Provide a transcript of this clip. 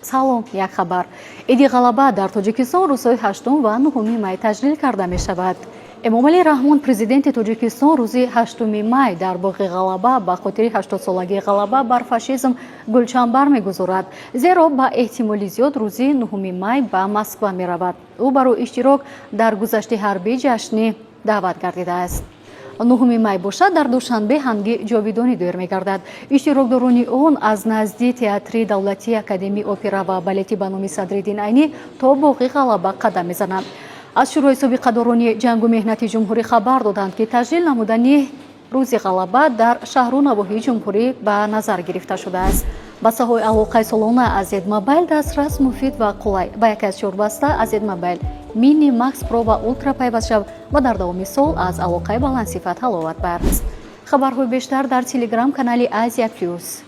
Салом, як хабар. Иди Ғалаба дар Тоҷикистон рӯзҳои 8 ва 9 май таҷлил карда мешавад. Эмомалӣ Раҳмон, Президенти Тоҷикистон, рӯзи 8 май дар боғи Ғалаба ба хотири 80-солагии ғалаба бар фашизм гулчанбар мегузорад, зеро ба эҳтимоли зиёд рӯзи 9 май ба Москва меравад. Ӯ барои иштирок дар гузашти ҳарбии ҷашнӣ даъват гардидааст. 9 май бошад, дар Душанбе ҳанги ҷовидонӣ доир мегардад. Иштирокдорони он аз назди Театри давлатии академияи опера ва балети ба номи Садриддин Айнӣ то боғи Ғалаба қадам мезананд. Аз Шӯрои собиқадорони ҷангу меҳнати ҷумҳурӣ хабар доданд, ки таҷлил намудани Рӯзи Ғалаба дар шаҳру навоҳии ҷумҳурӣ ба назар гирифта шудааст. Бастаҳои алоқаи солона аз Зедмобайл дастрас, муфид ва қулай. Ба яке аз чор баста аз Зедмобайл: Мини, Макс, Про ва Ултра пайваст шав ва дар давоми сол аз алоқаи баландсифат ҳаловат бар. Хабарҳои бештар дар телеграм канали Азия Плюс.